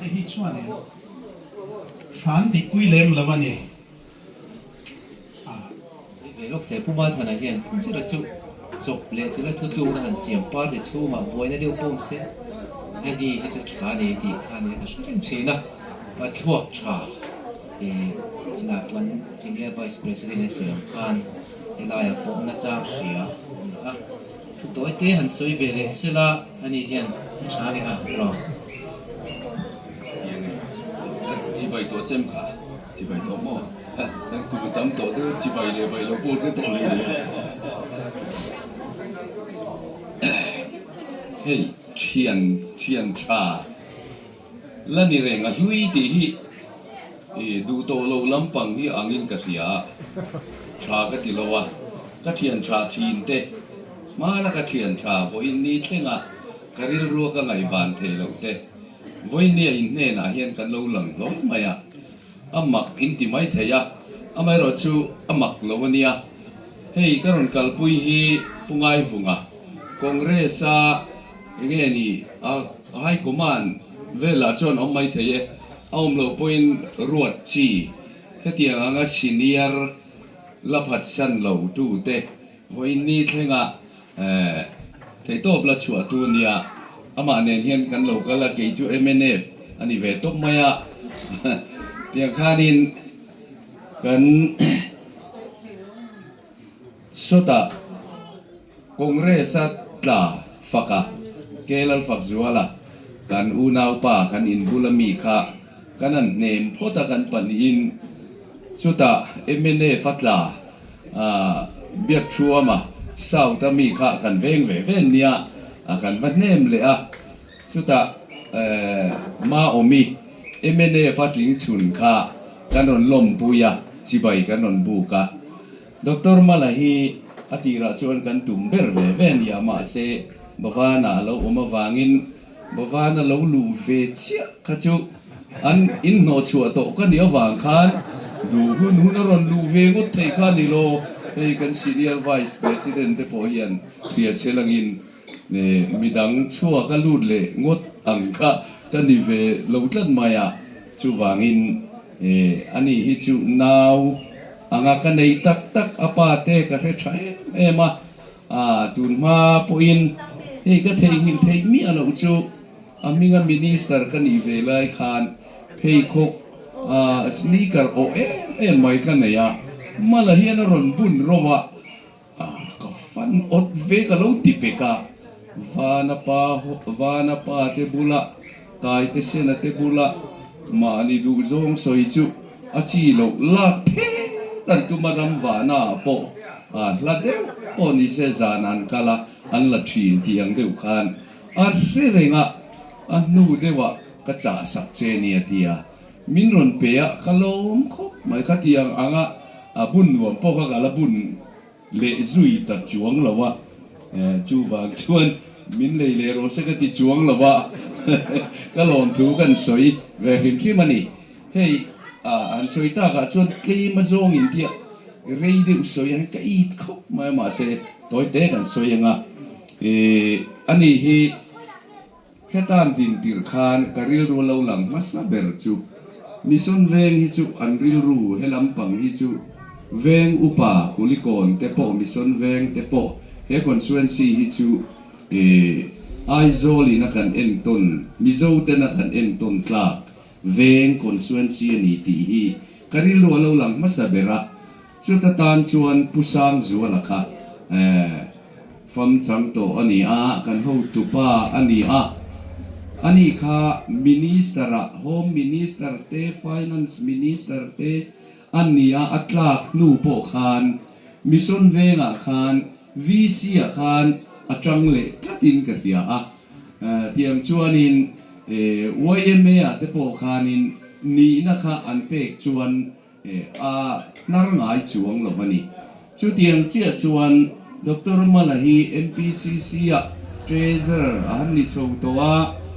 te hi chuanin tha an tihpui lem lo a ni. A. Sawi ve lawk se, Pu Mathana hian Pu Zira chu chawp leh chila thutlukna han siam party chhungah buaina deuh pawm se, a ni hi chu tha a ni tih kha nia ka hre reng thin a, Pathluak tha i chinah chuan Senior Vice President a sawi ang khan helaiah pawh nachang hria a ni a, thu tawi te han sawi ve leh sela a ni hian a tha nge a raw. Tiang e, ka chibai tawh chem kha. Chibai tawh maw? Kan kum tam tawh deuh chibai leh bai lo pawh te tawh leh nia. Hei thian thian tha la ni reng a hlui tih hi i duh tawh loh lampang hi angin ka hria a, tha ka ti lo a, ka thian tha thin te hmana ka thian tha vawiin ni thlenga ka rilrua ka ngaihvan theih loh te Vawinia in hnenah hian kan lo lang hlawm mai a, a mak in ti mai thei a, amaherawh chu a mak lo a nia. Hei ka rawn kalpui hi Pu Ngaivunga, Congress a enge ni a High Command velah chuan awm mai thei e, a awm loh pawhin ruat chi hetiang anga senior la phatsan lo tute vawiin ni thlengah Theihtawp la chhuah tu ania, amah nen hian kan lo kal a, kei chu mnf a ni ve tawp mai a, tiang khanin kan sawtah Congress a tla fak a, Kelal Fakzuala kan unaupa kan inbul ami kha kan han hnem phawt a kan pahnihin chutah mnf a tla Biak Thuama South a mi kha kan veng ve ve nia a kan va hnem leh a, chutah Maawmi mnf a tling chhun kha kan rawn lawmpui a, chibai kan rawn buk a. Doctor Mala hi a tirah chuan kan tum ber ve ve nia mahse Bhavana a lo awm avangin Bhavana lo luh ve chiah kha chu an inhnawh chhuah tawh ka nih avang khan duh hun hun a rawn luh ve ngawt theih kha ni lo. Hei kan Senior Vice President te pawh hian hria che langin midang chhuak a lut leh ngawt ang kha ka ni ve lo tlat mai a, chuvangin ani hi chu nau anga ka nei tak tak a pa te ka hre tha em em a. A, tun hma pawhin hei ka theihnghilh theih miah loh chu a hminga minister ka nih ve lai khan pheikhawk a sneaker awh em em mai ka nei a, Mala hian a rawn bun ro a, a ka fan awt ve ka lo ti pek a, Vana pa Vana pa te bula Taite Sena te bula mahni duhzawng sawi chu a chi loh lak phet an tum a, ram vahna ah pawh a hla deuh pawh ni se zan an kal a, an la thin tih ang deuh khan a hre reng a, a hnu deuh ah ka chah sak che nia ti a, min rawn pe a ka lawm khawp mai kha tih ang ang a, a bun nuam pawh kha ka la bun Leh zui ta chuang lo a, chuvang chuan min lei leh rawh se ka ti chuang lo a, ka lawmthu kan sawi ve hrim hrim a ni. Hei han sawi takah chuan tlem a zawng in tia rei deuh sawi ang ka it khawp mai a, mahse tawi te kan sawi ang a, ani hi Hetan din tirh khan ka rilru lo lang hmasa ber chu Mission veng hi chu an rilru he lampang hi chu veng upa Kulikawn te pawh Mission veng te pawh he constituency hi chu Aizawl in a kan entawn Mizo ten a kan entawn tlak veng constituency a ni tih hi ka rilru a lo lang hmasa ber a chuta tan chuan Pu Sangzuala kha Fam chang tawh a ni a, kan hotupa a ni a. Ani kha Minister ah Home Minister te, Finance Minister te a ni a, a tlak hnu pawh khan Mission vengah khan VC ah khan a tang leh tlatin ka hria a. Tiang chuanin yma ah te pawh khanin nihna kha an pek chuan A hnar ngai chuang lo a ni. Chutiang chiah chuan Doctor Mala hi MPCC ah Treasurer a han ni chho tawh a,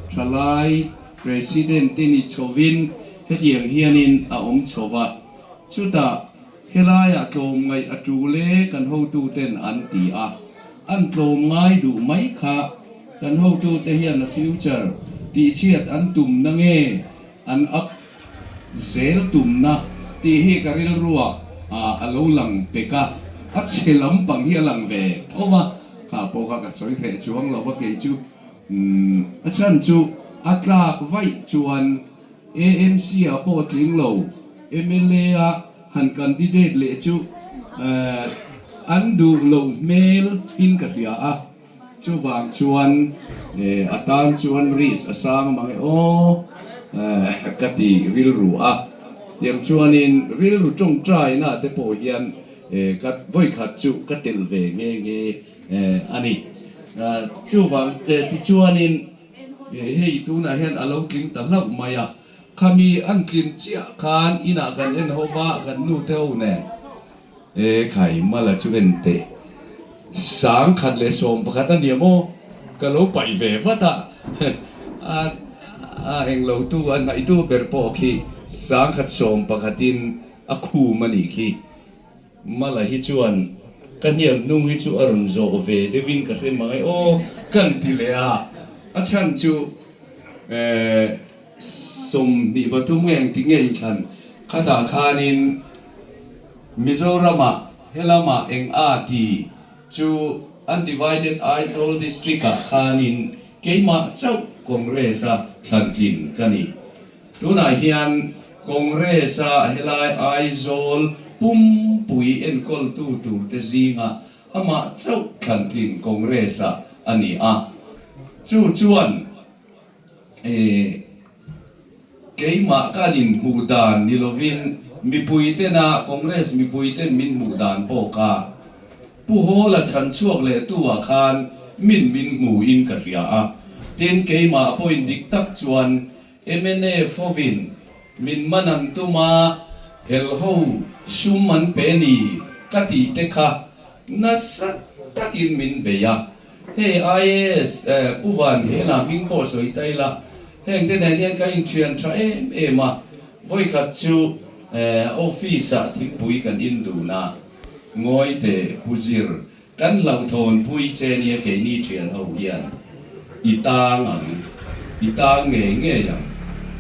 thalai President te ni chhovin hetiang hianin a awm chho va. Chutah helaiah tlawmngaih a tul e kan hotuten an ti a, an tlawmngai duh mai kha kan hotute hian a future tihchhiat an tum na nge? an up zel tumna tih hi ka rilruah a lo lang pek a, a chhe lampang hi a lang ve tho a, kha pawh kha ka sawi hreh chuang lo a kei chu a chhan chu a tlak vaih chuan AMC ah pawh tling lo mla a han candidate leh chu an duh loh hmel in ka hria a. Chuvang chuan a tan chuan risk a sang mang e aw ka ti rilru a. Tiang chuanin rilru tawngtaina te pawh hian ka vawikhat chu ka telh ve nghe nghe a ni. Chuvang tichuanin hei tunah hian a lo tling ta hlauh mai a. Khami an tlin chiah khan inah kan en ho va kan nu te ho nen. E khai mala chu en teh. 1011 a nia maw? Ka lo paih ve vat a. A a englo tu a hnaih tu ber pawh khi 1011 in a khum a nih khi. Mala hi chuan ka hniam hnung hi chu a rawn zawh ve deuh in ka hre mang e aw kan ti leh a. A chhan chu e 23 nge engtik nge inthlan khatah khanin Mizoramah helamah eng a ti chu Undivided Aizawl District-ah khanin keimah chauh Congress-a thlantlin ka ni. Tunah hian Congress-a helai Aizawl pumpui enkawltu turte zingah amah chauh thlantlin Congress-ah a ni a. Chu chuan E, keimah ka inhmuh dan ni lovin mipuitena Congress mipuiten min hmuh dan pawh kha Pu Hawla chhan chhuak leh tu ah khan min min hmu in ka hria a. Tin, keimah pawhin dik tak chuan mnf hovin min man an tum a, hel ho sum an pe ni ka tih te kha nasa takin min bei a. Hei IAS Pu Van Hela hming pawh sawi ta ila, heng te nen hian ka inthian tha em em a, vawikhat chu office ah thingpui kan in dun a, ngawi teh Pu Zir, kan hlauhthawn pui che nia keini thian ho hian i tang ang, i tang ngei ngei ang,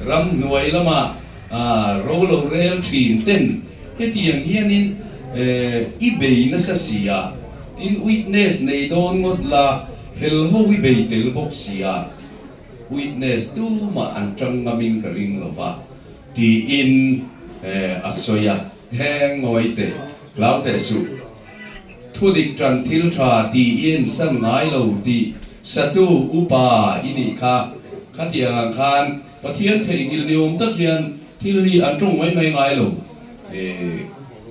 ramhnuai lama ro lo rel thin ten hetiang hianin i bei nasa si a, Tin witness nei dawn ngawt la, hel ho i bei tel bawk sia, witness tumah an tang ngamin ka ring lo va, tiin a sawi a. Heng ngawi teh, hlau teh suh. Thudik tan thil tha tiin san ngai lo tih satu upa i nih kha. Khatiang ang khan Pathian theihnghilh ni awm tak hian thil hi an tawng mai mai ngai lo.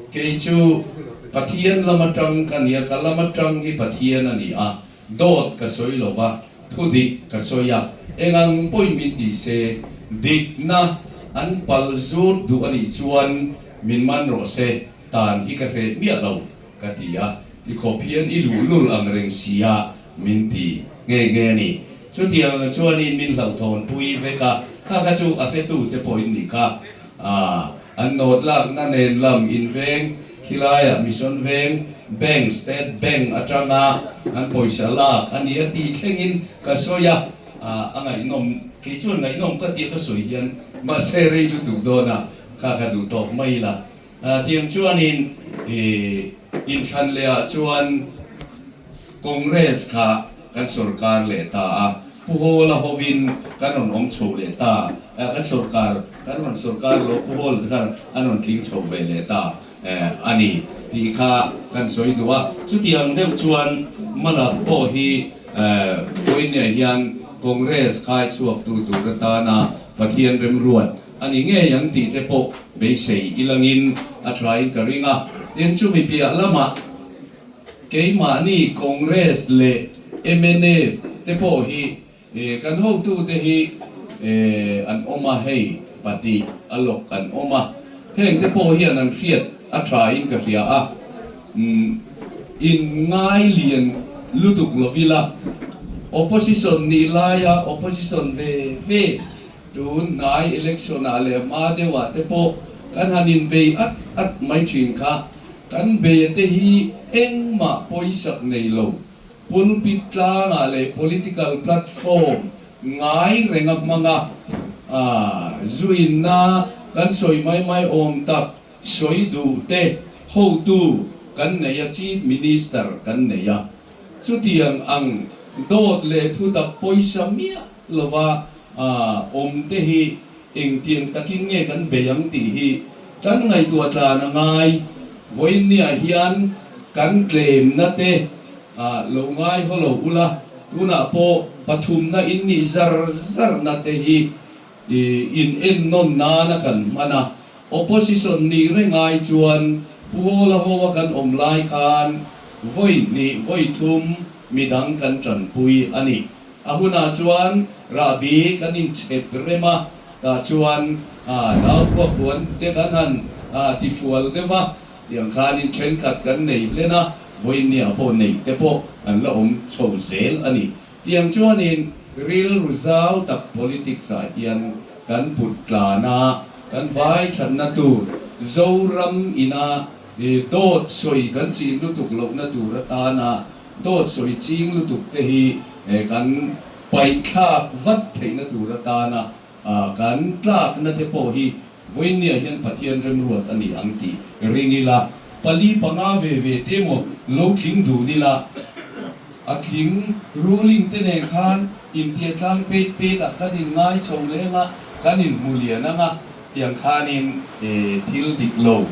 Kei chu Pathian lam atang ka nia, ka lam atang hi Pathian a ni a, dawt ka sawi lo va, thu dik ka sawi a, engang pawhin min ti se, dikna an pal zut duh a nih chuan min man rawh se, tan hi ka hreh miah lo ka ti a, tikhawp hian i luhlul ang reng sia min ti nghe nghe a ni. Chutiang chuanin min hlauhthawnpui vek a, kha kha chu a hretute pawhin nih kha. A, an nawt lakna nen lam inveng khilaiah Mission Veng Bank, State Bank atanga an pawisa lak a ni a tih thlengin ka sawi a, a ngaihnawm, kei chuan ngaihnawm ka tia ka sawi hian mahse rei lutuk dawn a, kha kha duh tawk mai ila. Tiang chuanin inthlan lehah chuan Congress kha kan sorkar leh ta a, Pu Hawla hovin kan rawn awm chho leh ta, kan sorkar, kan rawn sorkar lo Pu Hawla te khan an rawn tling chho ve leh ta a ni tih kha kan sawi duh a. Chutiang deuh chuan Malak pawh hi vawiinniah hian Congress khai chhuaktu tur atana Pathian remruat a ni ngei ang tih te pawh beisei ilangin a thain ka ring a. Tin, chumi piah lamah Keimahni Congress leh mnf te pawh hi kan hotute hi an awm a, hei pahnih a lawk an awm a, heng te pawh hian an hriat a tha in ka hria a, in ngai lian lutuk lovila opposition nih laia opposition ve ve tun hnai election ah leh hma deuh ah te pawh kan han inbei at at mai thin kha. Kan be te hi engmah pawisak nei lo, pulpit tlangah leh political platform ngai renga hmanga Zu inna kan sawi mai mai awm tak sawi duh te hotu kan nei a, Chief Minister kan nei a. Chutiang ang dawt leh thutak pawisa miah lova awm te hi engtiang takin nge kan bei ang tih hi kan ngaihtuah tlan a ngai. Vawiinniah hian kan tlemna te lo ngai haw lo ula, tunah pawh pathumna in nih zar zarna te hi in ennawn nana kan hman a. Opposition nih reng ai chuan Pu Hawla hoa kan awm lai khan vawi hnih vawi thum midang kan tanpui a ni. A hunah chuan rahbi kan inchhep rem a, tah chuan nau phuapuan te kan han tifual deuh a, tiang khanin thenkhat kan nei hlen a, vawiinniah pawh neih te pawh an la awm chho zel a ni. Tiang chuanin rilru zau tak politics ah hian kan put tlan a, kan vai thatna tur Zoram ina dawt sawi kan chin lutuk lohna tur atana dawt sawi ching lutuk te hi kan paih thlak vat theihna tur atana kan tlakna te pawh hi vawiinniah hian Pathian remruat a ni ang tih ring ila, pali panga ve ve te emaw lo tling dun ila, a tling ruling te nen khan intia tlang pet pet ah kan in ngai chho leng a, kan in hmu lian ang a, tiang khanin thil dik lo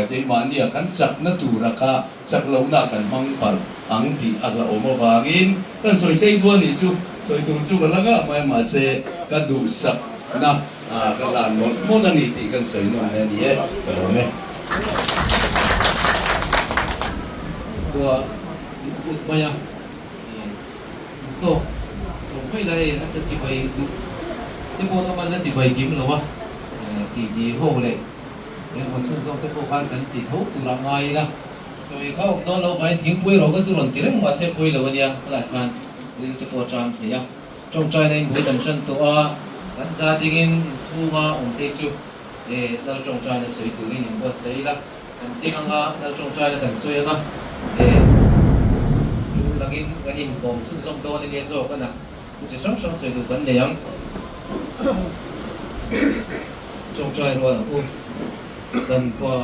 keimahnia kan chakna tura kha chak lohna kan hmang palh ang tih a hlauhawm avangin kan sawi sei dual nih chu sawi tur chu ka la ngah mai mahse ka duhsakna ka hlan mawlh mawlh a ni tih kan sawi nawm hle a ni e, ka lawm e. Khua in kut mai a, in tawk chho mai la hei a chibai duh te pawh a man la chibai kim lo a, titi ho leh engemaw chhunzawm te pawh khan kan ti tho tur a ngai ila, sawi kha awm dawn lo mai thingpui rawh ka chu rawn ti reng mahse pawi lo a nia helai khan ril te pawh a tan thei a, tawngtaina in bul kan tan tawh a, kan za dingin inchhunga awm thei chu lal tawngtaina sawi turin inbuatsaih ila. Kan ding anga lal tawngtaina kan sawi anga eh tul langin kan inkawm chhunzawm dawn ania zawk a na thu chi hrang hrang sawi duh kan nei ang. Tawngtai rual ang u kan pa.